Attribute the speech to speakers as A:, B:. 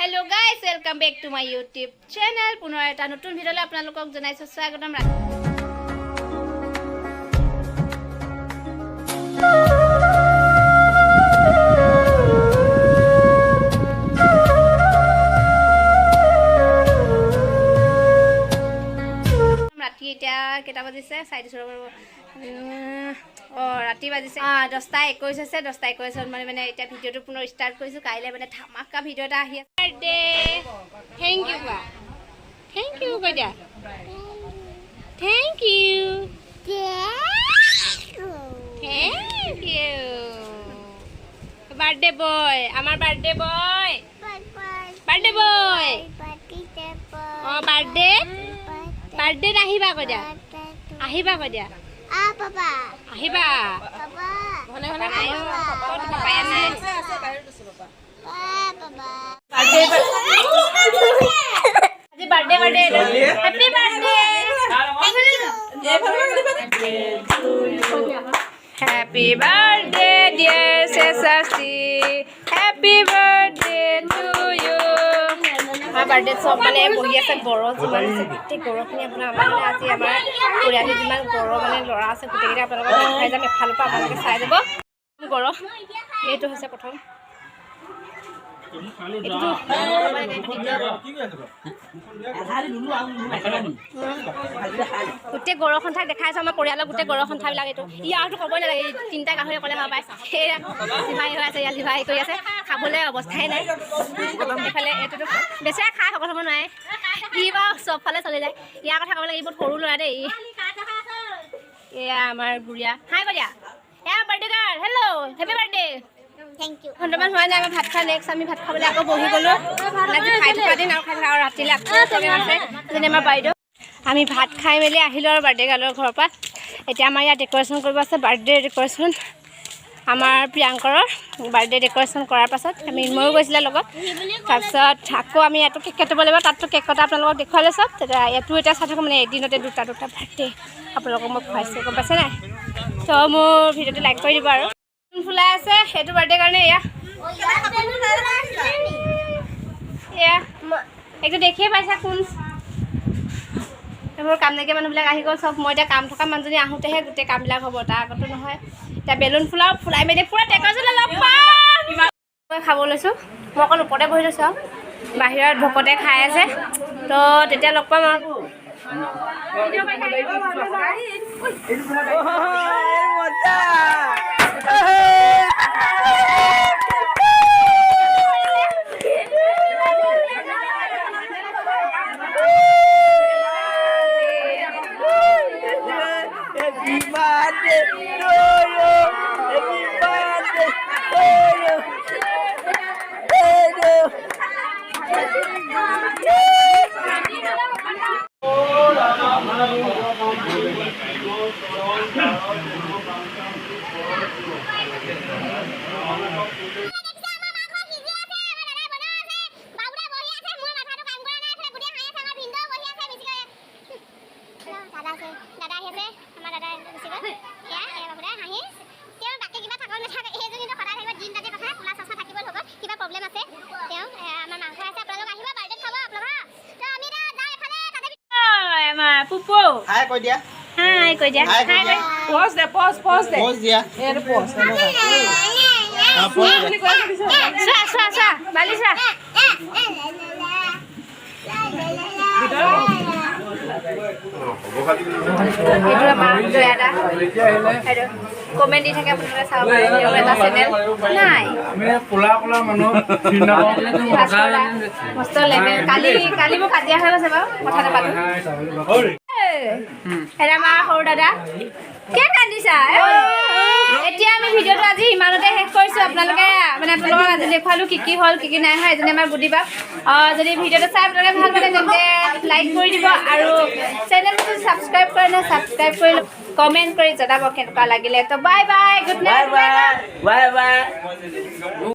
A: Hello guys, welcome back to my YouTube channel. পুনৰ এটা নতুন ভিডিঅ'লৈ আপোনালোকক জনাইছোঁ স্বাগতম। ৰাতি এতিয়া কেইটা বাজিছে চাই দিছোঁ ৰ'ব। অঁ, ৰাতি বাজিছে 10টা 21 হৈছে। 10টা 21ত মানে মানে এতিয়া ভিডিঅ'টো পুনৰ ষ্টাৰ্ট কৰিছোঁ। কাইলৈ মানে ধামাকা ভিডিঅ' এটা আহি আছে। বাৰ্থডে thank U কোৱা, thank U কৈ দিয়া, thank you, thank you. Birthday boy, আমাৰ বাৰ্থডে বয়, বাৰ্থডে বয়। অঁ, বাৰ্থডেত আহিবা কৈ দিয়া, আহিবা কৈ দিয়া, আহিবা। ক'ত পাপায়া নাই? আজি birthday, birthday, happy birthday, happy birthday dear Sheshasti, happy birthday to you. আমাৰ বাৰ্থডেত চব মানে বহি আছে। গড় যিমান আছে গোটেই গড়খিনি আপোনাৰ আমাৰ মানে আজি আমাৰ পৰিয়ালটোত যিমান গড় মানে ল'ৰা আছে গোটেইকেইটা আপোনালোকক দেখাই যাম। এফালৰ পৰা আপোনালোকে চাই যাব। গড় এইটো হৈছে প্ৰথম, এইটোতো গোটেই গড় সন্থাক দেখাই আছোঁ। আমাৰ পৰিয়ালৰ গোটেই গড় সন্থাবিলাক এইটো। ইয়াৰতো ক'বই নালাগে, এই তিনিটা গাহৰি অকলে খাব পায়। সেয়া চিপাহী হৈ আছে, ইয়াত চিপাহী কৰি আছে, খাবলৈ অৱস্থাই নাই। এইফালে এইটোতো বেচেৰা খাই শকত হ'ব নোৱাৰে, ই বাৰু চবফালে চলি যায়। ইয়াৰ কথা ক'ব লাগে, ই বহুত সৰু ল'ৰা দেই ই। এয়া আমাৰ গুড়িয়া, হাই কৈ দিয়া। এয়া birthday girl, hello, happy birthday.
B: Thank you.
A: ঘণ্টামান হোৱা নাই আমাৰ ভাত খোৱা। নেক্সট আমি ভাত খাবলৈ আকৌ বহি গ'লোঁ। আজি খাই থকা দিন আৰু খাই থকা আৰু ৰাতিলৈ আকৌ প্ৰগ্ৰেম আছে যেনে আমাৰ বাইদেউ। আমি ভাত খাই মেলি আহিলোঁ আৰু বাৰ্থডে গাৰ্লৰ ঘৰৰ পৰা। এতিয়া আমাৰ ইয়াত ডেক'ৰেশ্যন কৰিব আছে, বাৰ্থডে ডেক'ৰেশ্যন। আমাৰ প্ৰিয়াংকৰৰ বাৰ্থডে ডেক'ৰেশ্যন কৰাৰ পাছত আমি ময়ো গৈছিলে লগত। তাৰপিছত আকৌ আমি ইয়াতো কেক কাটিব লাগিব। তাততো কেক কটা আপোনালোকক দেখুৱালে চব। তেতিয়া ইয়াতো এতিয়া চাই থাকোঁ। মানে এদিনতে দুটা দুটা বাৰ্থডে আপোনালোকক মই খুৱাইছোঁ, গম পাইছে নাই? তো মোৰ ভিডিঅ'টো লাইক কৰি দিব। আৰু ফুলাই আছে সেইটো বাৰ্থডে কাৰণে। এয়া এয়া এইটো দেখিয়ে পাইছা কোন। এইবোৰ কাম নাইকিয়া মানুহবিলাক আহি গ'ল চব। মই এতিয়া কাম থকা মানুহজনী আহোঁতেহে গোটেই কামবিলাক হ'ব, তাৰ আগতো নহয়। এতিয়া বেলুন ফুলাও, ফুলাই মেলি পূৰা ডেক'ৰেশ্যন লগ পাম। মই খাব লৈছোঁ, মই অকণ ওপৰতে বহি লৈছোঁ আৰু বাহিৰত ভকতে খাই আছে। তো তেতিয়া লগ পাম আৰু।
C: Happy birthday to you. Happy birthday to you. To you.
B: দাদা আছে, দাদা আহি আছে। আমাৰ দাদা গুচি গ'ল। এয়া এয়া বাবুদা হাঁহি। তেওঁ বাকী কিবা থাকক নাথাকক, এইজন কিন্তু সদায় থাকিব। দিন ৰাতি কথা ক'লা চশমা থাকিব লগত, কিবা প্ৰব্লেম আছে তেওঁ। এয়া আমাৰ মাংস আছে, আপোনালোক আহিব, বাৰ্থডেত খাব আপোনালোক। তো আমি এতিয়া যাওঁ এফালে তাতে।
A: আমাৰ পুপু।
D: হাই কৈ দিয়া।
A: হাই কৈ দিয়া।
D: হাই কৈ
A: হাই
D: দিয়া।
A: কৈ।
E: পজ দে, পজ, পজ দে।
D: পজ দিয়া।
E: এইটো পজ এনেকুৱা।
D: অ, পজ দিয়া।
A: চোৱা, চোৱা, চোৱা, বালি চোৱা। এইটো আমাৰ জয়া দা, সেইটো কমেণ্ট দি থাকে, আপোনালোকে চাব পাৰে। তেওঁৰ এটা চেনেল নাই।
F: আমি ক'লা ক'লা মানুহ চিনি নাপাওঁ।
A: ভাস্কৰ দা, মস্ত লেভেল। কালি কালি মোৰ কাজিয়া হৈ গৈছে বাৰু, কথা নাপাতো। এটা আমাৰ সৰু দাদা। কিয় কান্দিছা? এতিয়া আমি ভিডিঅ'টো আজি ইমানতে শেষ কৰিছোঁ। আপোনালোকে মানে আপোনালোকক আজি দেখুৱালোঁ কি কি হ'ল, কি কি নাই হোৱা। এজনী আমাৰ গুডি বাপ। যদি ভিডিঅ'টো চাই আপোনালোকে ভাল পালে, তেন্তে লাইক কৰি দিব আৰু চেনেলটো ছাবস্ক্ৰাইব কৰে নে ছাবস্ক্ৰাইব কৰি কমেণ্ট কৰি জনাব কেনেকুৱা লাগিলে। তো bye bye, good night.
C: Bye bye. Bye bye.